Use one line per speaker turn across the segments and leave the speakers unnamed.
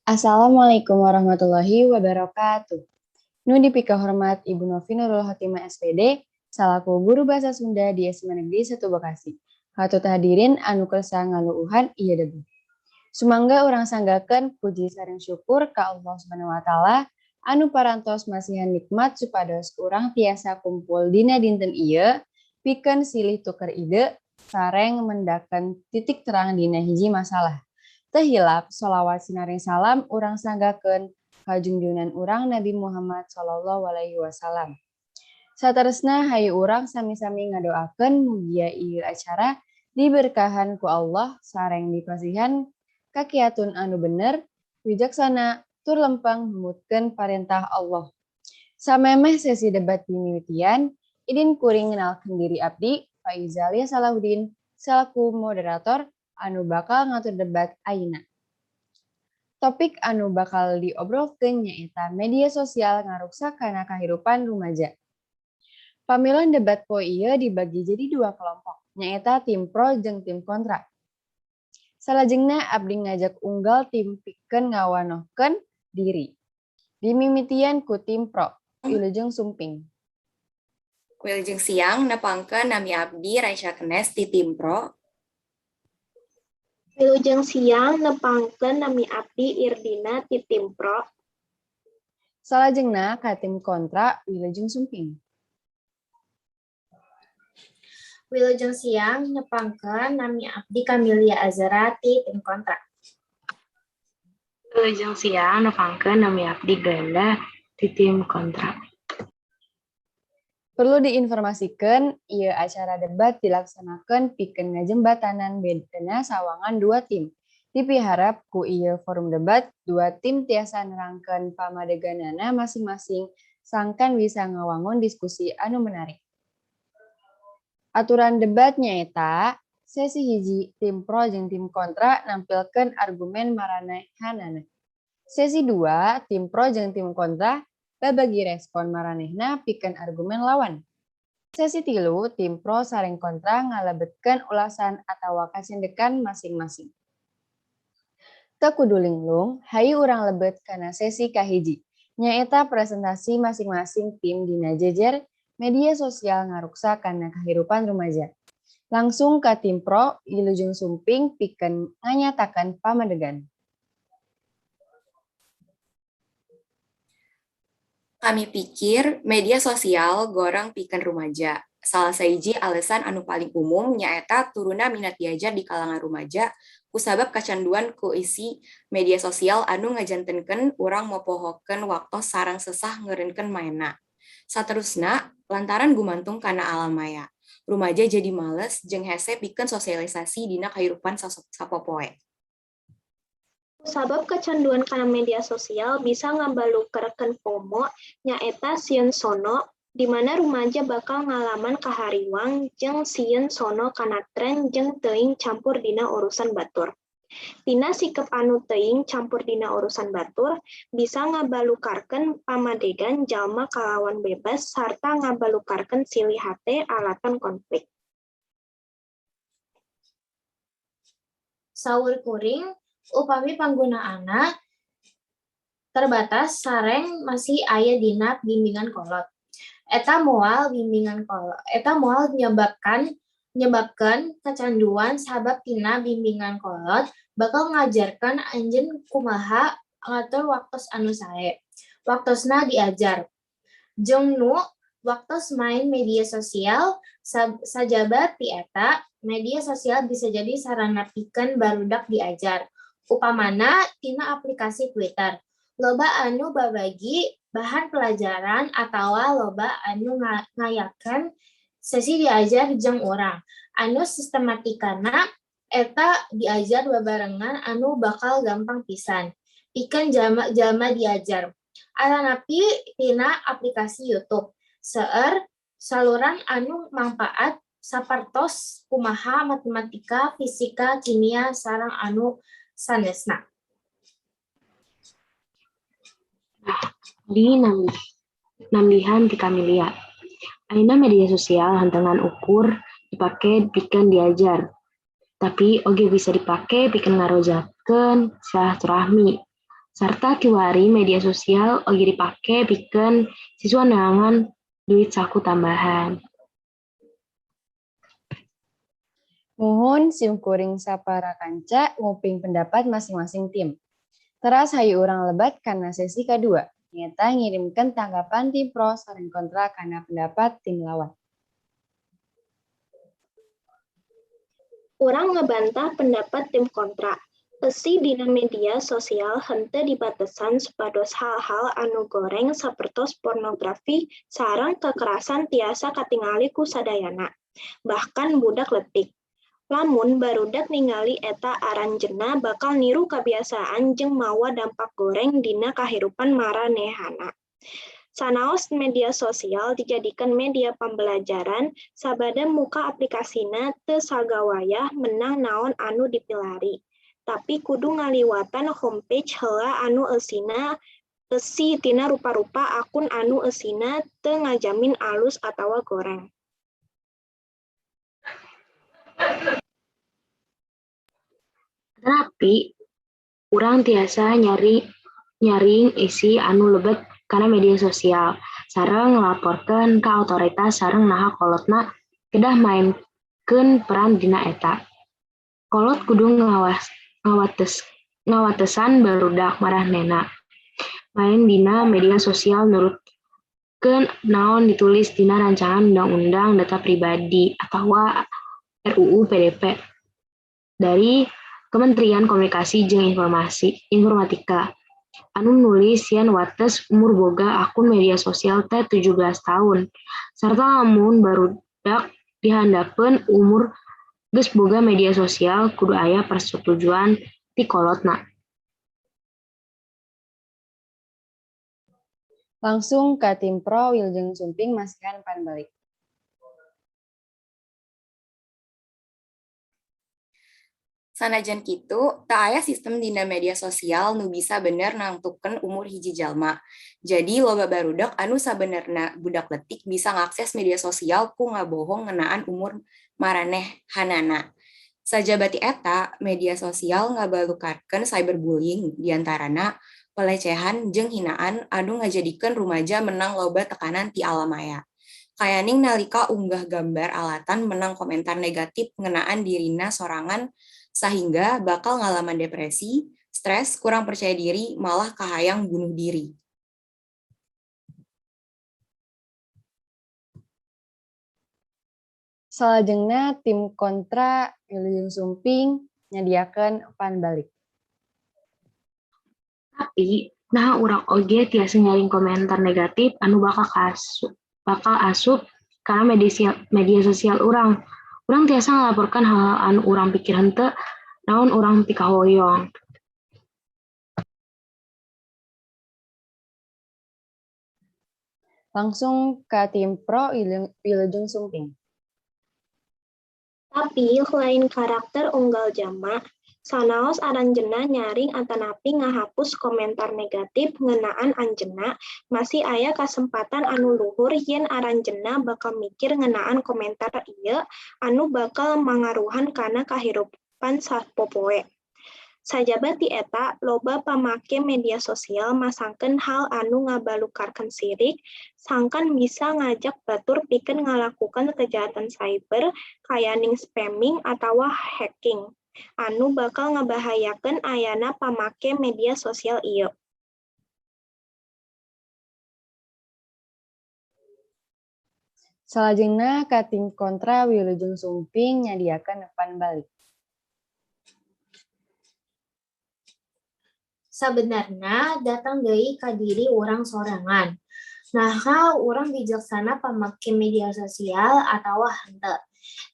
Assalamualaikum warahmatullahi wabarakatuh. Nu dipikahormat Ibu Novi Nurul Khotimah SPD, salaku guru bahasa Sunda di SMA Negeri 1 Bekasi. Katut hadirin anu kersa ngaluuhan ieu debat. Sumangga urang sanggakeun puji sareng syukur ka Allah Subhanahu wa taala anu parantos masihan nikmat supados urang tiasa kumpul dina dinten ieu pikeun silih tuker ide sareng mendakkeun titik terang dina hiji masalah. Teu hilap sholawat sinareng salam urang sanggakeun ka junjungan urang Nabi Muhammad Shallallahu Alaihi Wasallam. Saterusna, hayu urang sami-sami ngadoakeun mugia ieu acara diberkahan ku Allah sareng dipasihan kakiatun anu bener, wijaksana, tur lempeng numutkeun parentah Allah. Samemeh sesi debat dimimitian, idin kuring ngenalkeun diri. Abdi Faizalia Salahuddin salaku moderator anu bakal ngatur debat ayeuna. Topik anu bakal diobrolkeun nyaeta media sosial ngaruksak kana kahirupan rumaja. Pamilon debat poe ieu dibagi jadi dua kelompok, nyaeta tim pro jeung tim kontra. Salajengna abdi ngajak unggal tim pikeun ngawanohkeun diri. Dimimitian ku tim pro. Wilujeng sumping.
Wilujeng siang, nepangkeun, nami abdi Raisya Kenes ti tim pro.
Wilujeng siang, nepangkeun, nami abdi Irdina ti tim pro.
Salajengna ka tim kontra. Wilujeng sumping.
Wilujeng siang, nepangkeun, nami abdi Kamilia Azra ti tim kontra.
Wilujeng siang, nepangkeun, nami abdi Glenda ti tim kontra.
Perlu diinformasikeun, ieu acara debat dilaksanakeun pikeun ngajembatanan bedana sawangan dua tim. Dipiharap ku ieu forum debat, dua tim tiasa nerangkeun pamadeganana masing-masing sangkan bisa ngawangun diskusi anu menarik. Aturan debat nyaeta sesi 1 tim pro jeung tim kontra nampilkeun argumen maranehanana. Sesi 2 tim pro jeung tim kontra babagi respon maranehna pikeun argumen lawan. Sesi 3 tim pro sareng kontra ngalebetkeun ulasan atawa kacendekan masing-masing. Teu kudu linglung, hayu urang lebet kana sesi kahiji, nyaeta presentasi masing-masing tim dina jejer media sosial ngaruksak kana kahirupan rumaja. Langsung ka tim pro, wilujeng sumping pikeun nganyatakeun pamadegan.
Kami pikir media sosial goreng pikeun rumaja. Salah sahiji alesan anu paling umum nyaeta turunna minat diajar di kalangan rumaja kusabab kacanduan ku isi media sosial anu ngajantenkeun urang mopohokeun waktos sareng sesah ngeureunkeun maenna. Saterusna, lantaran gumantung kana alam maya, rumaja jadi males jeung hese pikeun sosialisasi dina kahirupan sapopoe.
Sabab kacanduan kana media sosial bisa ngabalukarkeun FOMO, nyaeta sieun sono, di mana rumaja bakal ngalaman kahariwang jeung sieun sono kana tren jeung teuing campur dina urusan batur. Tina sikep anu teuing campur dina urusan batur, bisa ngabalukarkeun pamadegan jalma kalawan bebas sarta ngabalukarkeun silih hate alatan konflik.
Saur kuring, upami panggunaanna terbatas sareng masih aya dina bimbingan kolot, eta moal nyebabkeun kacanduan, sabab tina bimbingan kolot bakal ngajarkeun anjeun kumaha ngatur waktos anu sae. Waktosna diajar jeung nu waktos main media sosial. Sajaba ti eta, media sosial bisa jadi sarana pikeun barudak diajar, upamana tina aplikasi Twitter loba anu babagi bahan pelajaran atawa loba anu ngayakeun sesi diajar jeung urang anu sistematikana eta diajar babarengan anu bakal gampang pisan pikeun jalma diajar. Atanapi tina aplikasi YouTube seueur saluran anu mangpaat, sapertos kumaha matematika, fisika, kimia, sareng anu sanesna.
Abdi nambihan ti Kamilia. Ayeuna media sosial henteu ngan ukur dipake pikeun diajar, tapi oge bisa dipake pikeun ngarojak. ningkatkeun silaturahmi. Sarta kiwari media sosial oge dipake pikeun siswa neangan duit saku tambahan.
Muhun, simkuring sapara kanca nguping pendapat masing-masing tim. Teras hayu urang lebet kana sesi kadua, nyaeta ngirimkeun tanggapan tim pro sareng kontra kana pendapat tim lawan.
Urang ngabantah pendapat tim kontra. Eusi dina media sosial henteu dibatesan supados hal-hal anu goreng sapertos pornografi sareng kekerasan tiasa katingali ku sadayana, bahkan budak leutik. Lamun barudak ningali eta aranjeunna bakal niru kabiasaan jeung mawa dampak goreng dina kahirupan maranehana. Sanaos media sosial dijadikeun media pambelajaran, sabada muka aplikasina teu sagawayah menang naon anu dipilari. Tapi kudu ngaliwatan homepage heula anu eusina eusi tina rupa-rupa akun anu eusina teu ngajamin alus atawa goreng.
Tapi urang tiasa nyaring isi anu lebet kana media sosial sareng ngalaporkeun ka otoritas sareng naha kolotna kedah maenkeun peran dina eta. Kolot kudu ngawatesan barudak maranehna maen dina media sosial nurutkeun naon ditulis dina Rancangan Undang-Undang Data Pribadi atawa RUU PDP dari Kementerian Komunikasi jeung Informatika anu nulis yen wates umur boga akun media sosial teh 17 tahun sarta lamun barudak dihandapeun umur geus boga media sosial kudu aya persetujuan ti kolotna.
Langsung ka tim pro, Wilujeng Sumping masihan panbalik.
Sanajan kitu, teu aya sistem dina media sosial nu bisa bener nangtukeun umur hiji jalma. Jadi loba barudak anu sabenerna budak leutik bisa ngakses media sosial ku ngabohong ngeunaan umur maranehanana. Sajaba ti eta, media sosial ngabalukarkeun cyberbullying, diantarana pelecehan jeung hinaan anu ngajadikeun rumaja menang loba tekanan ti alam maya. Kayaning nalika unggah gambar alatan menang komentar negatif ngeunaan dirina sorangan sahingga bakal ngalaman depresi, stres, kurang percaya diri, malah kahayang bunuh diri.
Salajengna tim kontra, Wilujeng Sumping nyadiakeun panbalik.
Tapi naha urang oge tiasa nyaring komentar negatif anu bakal asup kana media sosial urang. Urang tiasa ngalaporkeun hal-hal anu urang pikir henteu naon urang pikahoyong.
Langsung ka tim pro, Wilujeng Sumping.
Tapi lain karakter unggal jalma, sanaos aranjeunna nyaring atanapi ngahapus komentar negatif ngeunaan anjeunna, masih aya kasempatan anu luhur yen aranjeunna bakal mikir ngeunaan komentar ieu anu bakal mangaruhan kana kahirupan sapopoe. Sajaba ti eta, loba pamake media sosial masangkeun hal anu ngabalukarkeun sirik, sangkan bisa ngajak batur pikeun ngalakukeun kejahatan cyber kayaning spamming atawa hacking, anu bakal ngabahayakeun ayana pamake media sosial ieu.
Salajengna ka tim kontra, Wilujeng Sumping nyadiakeun panbalik.
Sabenerna datang deui ka diri urang sorangan. Naha urang bijaksana pamake media sosial atawa henteu.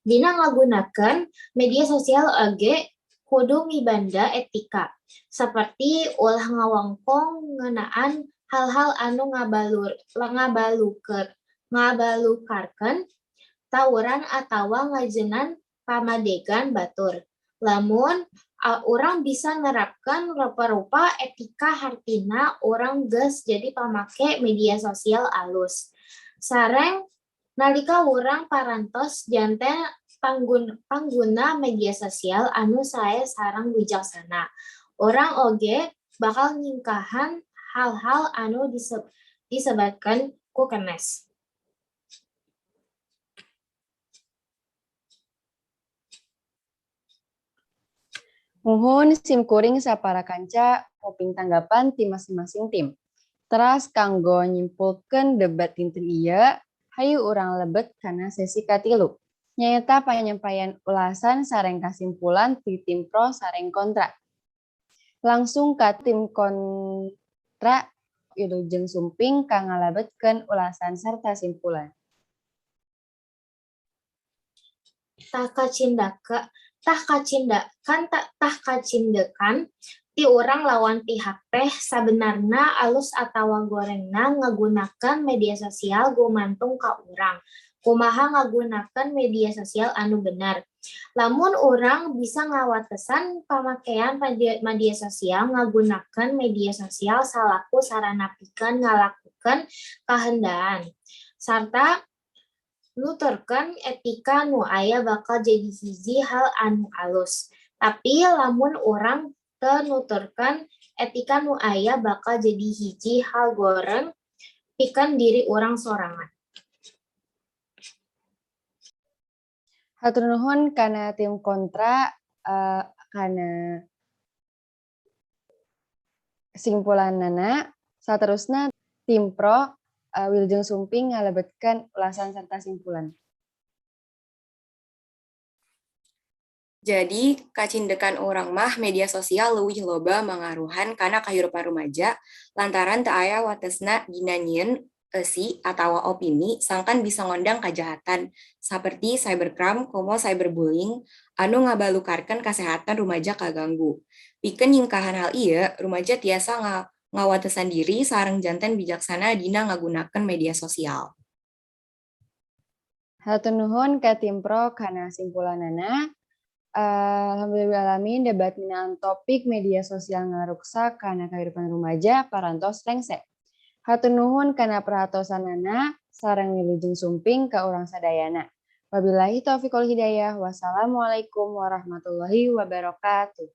Dina ngagunakeun media sosial oge kudu mibanda etika, saperti ulah ngawangkong ngeunaan hal-hal anu ngabalukarkeun tawuran atawa ngajengan pamadegan batur. Lamun urang bisa nerapkeun rupa-rupa etika hartina urang geus jadi pamake media sosial alus. Sareng nalika urang parantos janten pangguna media sosial anu sae sareng wijaksana. Urang oge bakal nyingkahan hal-hal anu disebatkeun ku kenes.
Muhun, simkuring sapara kanca nguping tanggapan ti masing-masing tim. Teras kanggo nyimpulkeun debat dinten ieu, hayu urang lebet kana sesi katilu. Nyaeta panyampaian ulasan sareng kasimpulan ti tim pro sareng kontra. Langsung ka tim kontra, Wilujeng Sumping kanggo ngalebetkeun ulasan sarta simpulan.
Tah kacindekan ti urang lawan pihak teh sabenarna alus atawa gorengna ngagunakeun media sosial gumantung ka urang. Kumaha ngagunakeun media sosial anu bener. Lamun urang bisa ngawatesan pamakean media sosial, ngagunakeun media sosial salaku sarana pikeun ngalakukeun kahendaan sarta nuturkeun etika nu aya bakal jadi hiji hal anu alus. Tapi lamun urang teu nuturkeun etika nu aya bakal jadi hiji hal goreng pikeun diri urang sorangan.
Hatur nuhun kana tim kontra kana simpulanana. Saterusna tim pro, Wilujeng Sumping ngalebetkeun ulasan serta simpulan.
Jadi, kacindekan urang mah media sosial leuwih loba mangaruhan kana kahirupan rumaja lantaran teu aya watesna dina nyieun eusi atawa opini sangkan bisa ngondang kajahatan saperti cybercrime komo cyberbullying anu ngabalukarkeun kasehatan rumaja kaganggu. Pikeun nyingkahan hal ieu, rumaja tiasa ngawatesan diri sareng janten bijaksana dina ngagunakeun media sosial.
Hatur nuhun ka tim pro kana simpulanana. Alhamdulillahirabbil debat ngeunaan topik media sosial ngaruksak kana kahirupan rumaja parantos rengse. Hatur nuhun kana perhatosanana sareng wilujeng sumping ka urang sadayana. Wabillahi taufiq wal hidayah. Wassalamualaikum warahmatullahi wabarakatuh.